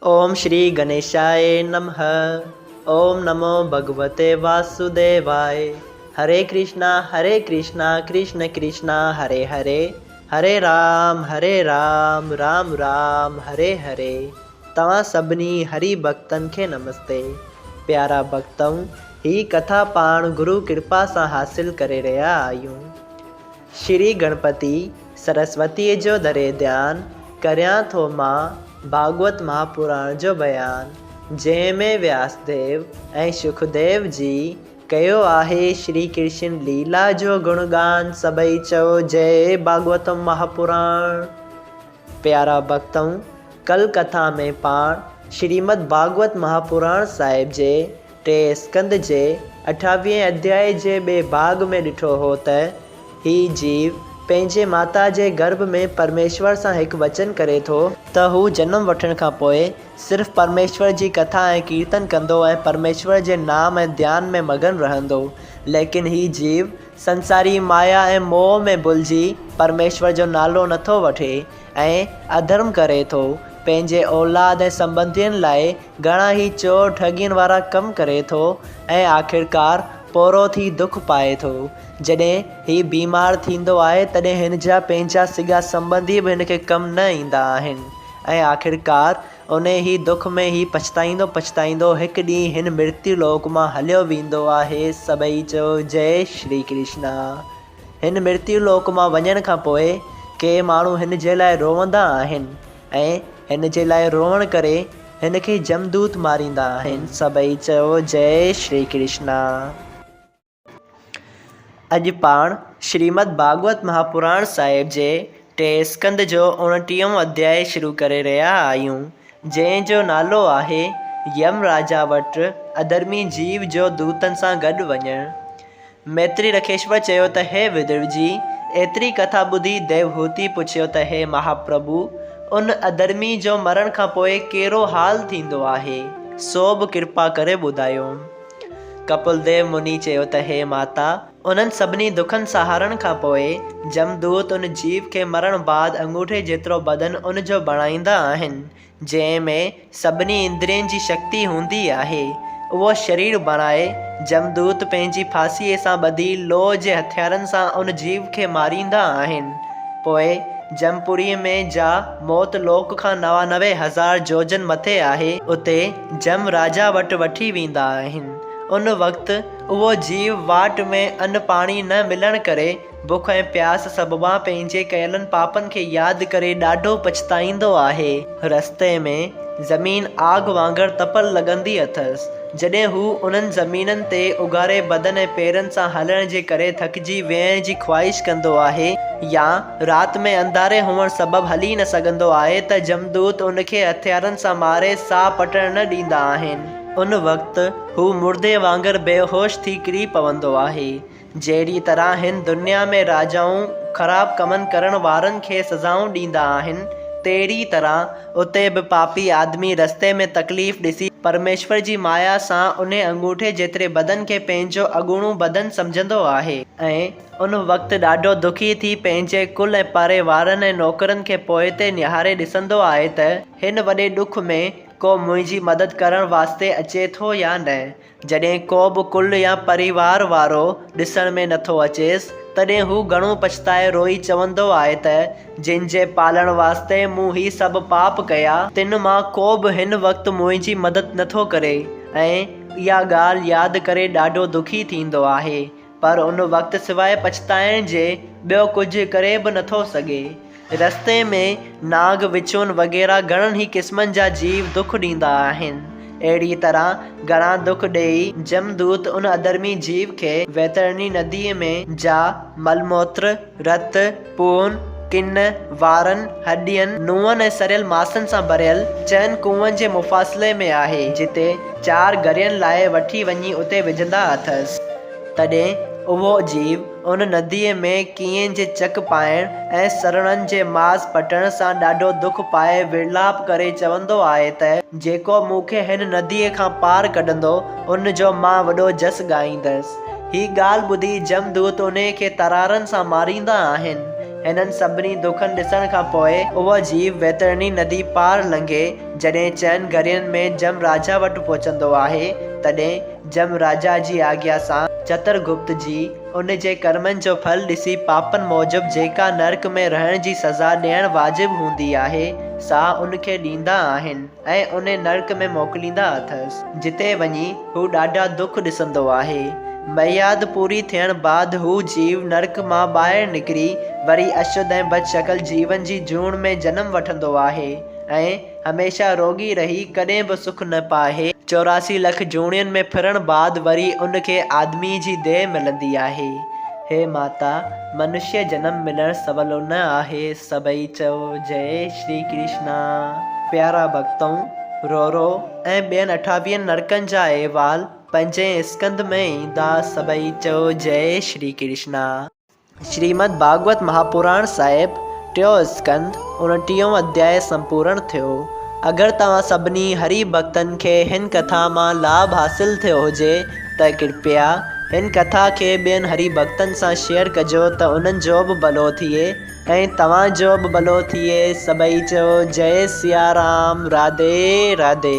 اوم شري گنيشاء نمه اوم نمو ڀڳوتي واسوديواء هري ڪرشنا هري ڪرشنا ڪرشن ڪرشنا هري هري هري رام هري رام رام رام هري هري توهان سڀني هري ڀڳتن کي نمستي پيارا ڀڳتؤ هي ڪٿا پاڻ گرو ڪرپا سان حاصل ڪري رهيا آهيون. شري گڻپتي سرسوتيء جو ڌري ڌيان، ڪريان ٿو مان ڀاڳوت مهاپراڻ جو بيان، جنهن ۾ وياسديو ۽ شڪديو جي ڪيو آهي شري ڪرشن ليلا جو گڻ گان، سڀئي چئو جئي ڀاڳوتم مهاپراڻ. پيارا ڀڳتؤ! ڪل ڪٿا ۾ پاڻ شريمد ڀاڳوت مهاپراڻ صاحب جي ٽئين اسڪنڌ جي اٺاويهين اڌيائي جي ٻئي ڀاڳ ۾ ڏٺو هو ته هي جيو پنهنجي ماتا جي گرڀ ۾ پرميشور سان هڪ وچن ڪري ٿو، ته هو جنم وٺڻ کان پوء صرف پرميشور جي ڪٿا ۽ ڪيرتن ڪندو ۽ پرميشور جي نام ۽ ڌيان ۾ مگن رهندو، ليڪن هي جيو سنساري مايا ۽ موهه ۾ ڀلجي پرميشور جو نالو نٿو وٺي ۽ اڌرم ڪري ٿو، پنهنجي اولاد ۽ سنٻنڌين لاء گهڻا ئي چور ٺڳين وارا ڪم ڪري ٿو ۽ آخرڪار پورو ٿي دک پائي ٿو. جڏهن هي بيمار ٿيندو آهي تڏهن هن جا پنهنجا سڳا سنٻنڌي به هن کي ڪم نه ايندا آهن ۽ آخرڪار انهي ئي دک ۾ هي پڇتائيندو پڇتائيندو هڪ ڏينهن هن مرتيو لوڪ مان هليو ويندو آهي. سڀئي چئو جئي شري ڪرشنا. هن مرتيو لوڪ مان وڃڻ کان پوء ڪي ماڻهو هن جي لاء روئندا آهن ۽ هن جي لاء روئڻ ڪري هن کي جمدوت ماريندا آهن. سڀئي چئو جئي شري ڪرشنا. اڄ پاڻ شريمد ڀاڳوت مهاپراڻ صاحب جي ٽئين اسڪنڌ جو اوڻٽيهون اڌيائي شروع ڪري رهيا آهيون، جنهن جو نالو آهي يم راجا وٽ اڌرمي جيو جو دوتن سان گڏ وڃڻ. ميتري رکيشور چيو ته هي ودر جي! ايتري ڪٿا ٻڌي ديوهوتي پڇيو ته هي مهاپرڀو! ان اڌرمي جو مرڻ کان پوء ڪهڙو حال ٿيندو آهي، سو به ڪرپا ڪري ٻڌايو. ڪپل ديو مني چيو ته هي ماتا! انهن سڀني دکن سهارڻ کان پوء جمدوت ان جيو کي مرڻ بعد انگوٺي جيترو بدن ان جو بڻائيندا آهن، جنهن ۾ سڀني اندرين جي شڪتي هوندي آهي، اهو شرير بڻائي، جمدوت پنهنجي ڦاسيء سان ٻڌي لوهه جي هٿيارن سان ان جيو کي ماريندا آهن. پوء جمپوريء ۾ جا موت لوڪ کان 99,000 جوجن مٿي آهي، اتي جم راجا وٽ وٺي ويندا آهن. ان وقت اهو جيو واٽ ۾ ان پاڻي نه ملڻ ڪري بک ۽ پياس سببان پنهنجي ڪيلن پاپن کي ياد ڪري ڏاڍو پڇتائيندو آهي. رستي ۾ زمين آگ وانگر تپل لڳندي اٿس. جڏهن هو انهن زمينن تي اگهاڙي بدن ۽ پيرن سان هلڻ جي ڪري ٿڪجي ويهڻ جي خواهش ڪندو آهي يا رات ۾ انڌاري هئڻ سبب هلي نه سگهندو آهي ته جمدوت ان کي هٿيارن سان ماري ساهه پٽڻ نه ڏيندا آهن. ان وقت هو مردي وانگر بيهوش ٿي ڪري پوندو آهي. جهڙيء طرح هن دنيا ۾ راجائون خراب ڪمن ڪرڻ وارن کي سزائون ڏيندا آهن، تهڙيء طرح اتي به پاپي آدمي رستي ۾ تڪليف ڏسي پرميشور جي مايا سان انهي انگوٺي جيتري بدن کي پنهنجو اڳوڻو بدن سمجهندو آهي، ۽ ان وقت ڏاڍو دکي ٿي پنهنجي ڪل ۽ پاري وارن ۽ نوڪرن کي پوئتي نهاري ڏسندو آهي ته هن وڏي ڏک ۾ ڪو منهنجي مدد ڪرڻ واسطي اچي ٿو يا نه. جڏهن ڪو به ڪل يا پريوار وارو ڏسڻ ۾ نٿو اچيس، تڏهن هو گهڻو پڇتائي روئي چوندو آهي ته، جن جي پالڻ واسطي مون هي سڀ پاپ ڪيا، تن مان ڪو به هن وقت منهنجي مدد نٿو ڪري ۽ اها ڳالهه ياد ڪري ڏاڍو دکي ٿيندو آهي. پر ان وقت سواء پڇتائڻ جي ٻيو ڪجهه ڪري به نٿو سگهي. رستي ۾ نانگ، وڇون وغيره گهڻن ئي قسمن جا جيو دک ڏيندا آهن. اهڙيء طرح گهڻا دک ڏيئي جمدوت ان اڌرمي جيو کي ويترڻي نديء ۾، جا مل موتر، رت، پون، ڪن، وارن، هڏين، نونهن ۽ سڙيل ماسن سان ڀريل چئن ڪوهن جي مفاصلي ۾ آهي، جتي چار گهڙين لاء وٺي وڃي اتي وجهندا اٿس. تڏهن اهو جيو ان نديء ۾ ڪينئن جي چڪ پائڻ ۽ سرڻن جي ماس پٽڻ سان ڏاڍو دک پائي ورلاپ ڪري چوندو آهي ته، جيڪو مون کي هن نديء کان پار ڪڍندو، ان جو مان وڏو جس ڳائيندس. هي ڳالهه ٻڌي جمدوت انهيء کي ترارن سان ماريندا آهن. هنن سڀني دکن ڏسڻ کان پوء اهو جيو ويترڻي ندي پار لنگهي جڏهن چئن گهرين ۾ جم راجا وٽ پهچندو آهي، تڏهن جم راجا جي آگيا سان چتر گپت جي ان جي ڪرمن جو ڦل ڏسي پاپن موجب جيڪا نرڪ ۾ رهڻ جي سزا ڏيڻ واجب هوندي آهي، سا ان کي ڏيندا آهن ۽ ان نرڪ ۾ موڪليندا اٿس، جتي وڃي هو ڏاڍا دک ڏسندو آهي. ميعاد پوري ٿيڻ بعد هو جيو نرڪ مان ٻاهر نڪري وري اشڌ ۽ بدشڪل جيون جي جوڻ ۾ جنم وٺندو آهي ۽ هميشه روڳي رهي ڪڏهن به سک نه پائي. 84 لک جوڻين ۾ ڦرڻ بعد وري ان کي آدميء جي ديهه ملندي آهي. هي ماتا! منشيه جنم ملڻ سولو نه آهي. سڀئي چئو جئي شري ڪرشنا. پيارا ڀڳتؤ! رورو ۽ ٻين اٺاويهن نرڪن جا احوال پنجين اسڪنڌ ۾ ايندا. سڀئي چئو جئي شري ڪرشنا. شريمد ڀاڳوت مهاپراڻ صاحب، ٽيون اسڪنڌ، اڻٽيهون اڌياء سمپورڻ ٿيو. اگر توهان سڀني هري ڀڳتن کي هن ڪٿا مان لاڀ حاصل ٿيو هجي ته ڪرپيا هن ڪٿا کي ٻين هري ڀڳتن سان شيئر ڪجو ته انهن جو به ڀلو ٿئي ۽ توهان جو به ڀلو ٿئي. سڀئي چئو جئي سيارام راڌي راڌي.